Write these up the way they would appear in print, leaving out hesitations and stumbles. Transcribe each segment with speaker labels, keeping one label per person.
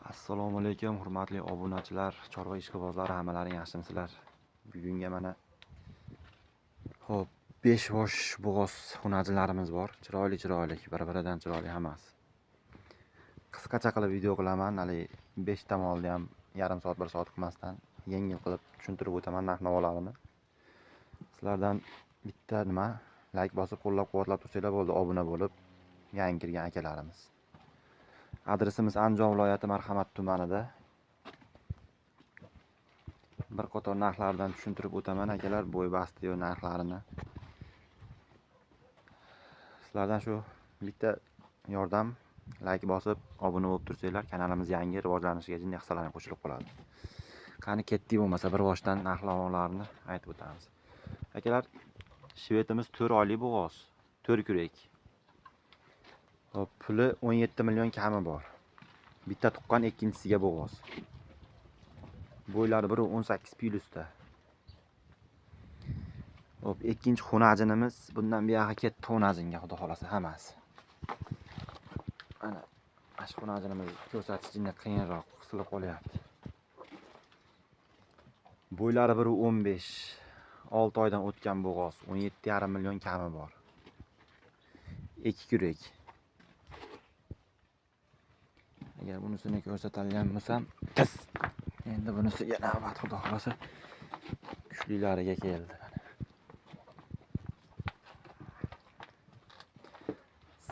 Speaker 1: Assalomu alaykum, hurmatli obunachilar, chorva ishqibozlari, hammalaring yaxshimisizlar? Bugunga mana xo'p, 5 bosh bo'g'oz xunajilarimiz bor. Chiroyli chiroyli, bir-biridan chiroyli hammasi. Qisqacha qilib video qilaman, hali 5 ta molni ham yarim soat, 1 soat qilmasdan yengil qilib tushuntirib o'taman narx-navolarini. Sizlardan bitta nima like bosib qo'llab-quvvatlab tursanglar bo'ldi, obuna bo'lib yangi kirgan akalarimiz. Adresimiz Andijon viloyati Marhamat tumanida. Bir qator narxlardan tushuntirib o'taman akalar, bo'y basti narxlarini. Sizlardan shu bitta yordam, like bosib obuna bo'lib tursanglar, kanalimiz yangi rivojlanishiga jinday hissalarni qo'shilib qoladi. Qani ketdik bo'lmasa bir boshdan narx-navolarni aytib o'tamiz. Akalar, shvetimiz 4 oylik bo'g'oz, 4 kurek. Hop, puli 17 million kami bor. Bitta tuqqan, ikkinchisiga bo'g'oz. Bo'ylari 1.18 plyusda. Hop, ikkinchi xonajinimiz bundan buyog'i ketdi xonajinga, xudo xolasa hammasi. Mana shu xonajinimizni ko'rsatish jinday qiyinroq, qisilib qolyapti. Bo'ylari 1.15, 6 oydan o'tgan bo'g'oz, 17,5 million kami bor. 2 kurek. Agar bunisini ko'rsatadigan bo'lsam, tiz. Endi bunisiga navbat, xudo xolasa kuchlilariga keldi. Mana.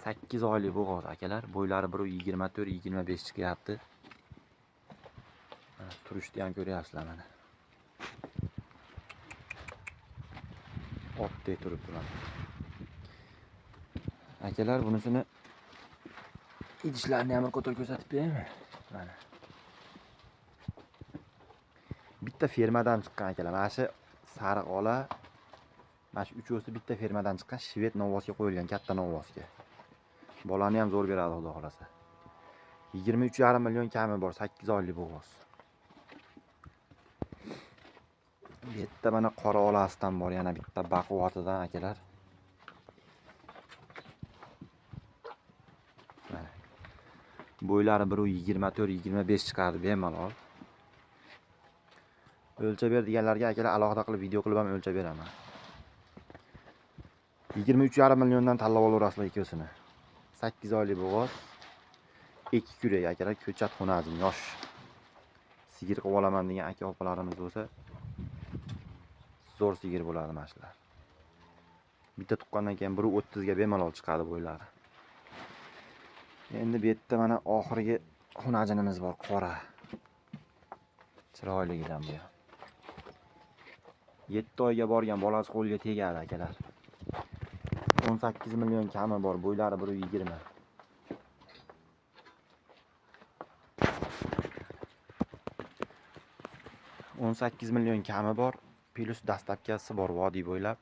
Speaker 1: 8 oylik bo'g'oz akalar, bo'ylari 1.24-25 chiqyapti. Mana turishni ham ko'ryapsizlar mana. Otdek turibdi mana. Akalar, bunisini idishlarini ham bir qator ko'rsatib beraymi? Mana. Bitta fermadan chiqqan akalar. Mana shu sariq ola, mana shu uchosi bitta fermadan chiqqan, shved novvosga qo'yilgan, katta novvosga. Bolani ham zo'r beradi xudo xolasa. 23,5 million kami bor, 8 oylik bo'g'oz. Bu yerda mana qora olasidan bor, yana bitta baquvvatidan akalar. Mana. Bo'ylari 1.24-25 chiqadi bemalol. O'lchab ber deganlarga akalar alohida qilib video qilib ham o'lchab beraman. 23,5 milliondan tanlab olaverasizlar ikkosini. 8 oylik bo'g'oz, 2 kurek akalar, ko'chat xonajin yosh. Sigir qilib olaman degan aka opalarimiz bo'lsa, zo'r sigir bo'ladi mana shular. Bitta tuqqandan keyin 1.30 ga bemalol chiqadi bo'ylari. Endi bu yerda mana oxirgi xonajinimiz bor, qora. Chiroyligidan bu ham. 7 oyga borgan bolasi qo'lga tegadi akalar. 18 million kami bor, bo'ylari 1.20. 18 million kami bor, plus dastavkasi bor vodiy bo'ylab.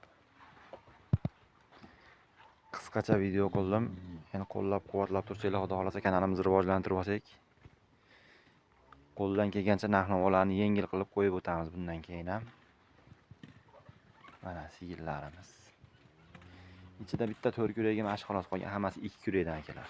Speaker 1: Qisqacha video qildim. Yana qo'llab-quvvatlab tursanglar, xudo xolasa kanalimizni rivojlantirib olsak, qo'ldan kelgancha narx-navolarni yengil qilib qo'yib o'tamiz bundan keyin ham. Mana sigirlarimiz. Ichida bitta 4 kuragi mana shu xolos qolgan, hammasi 2 kurakdan akalar.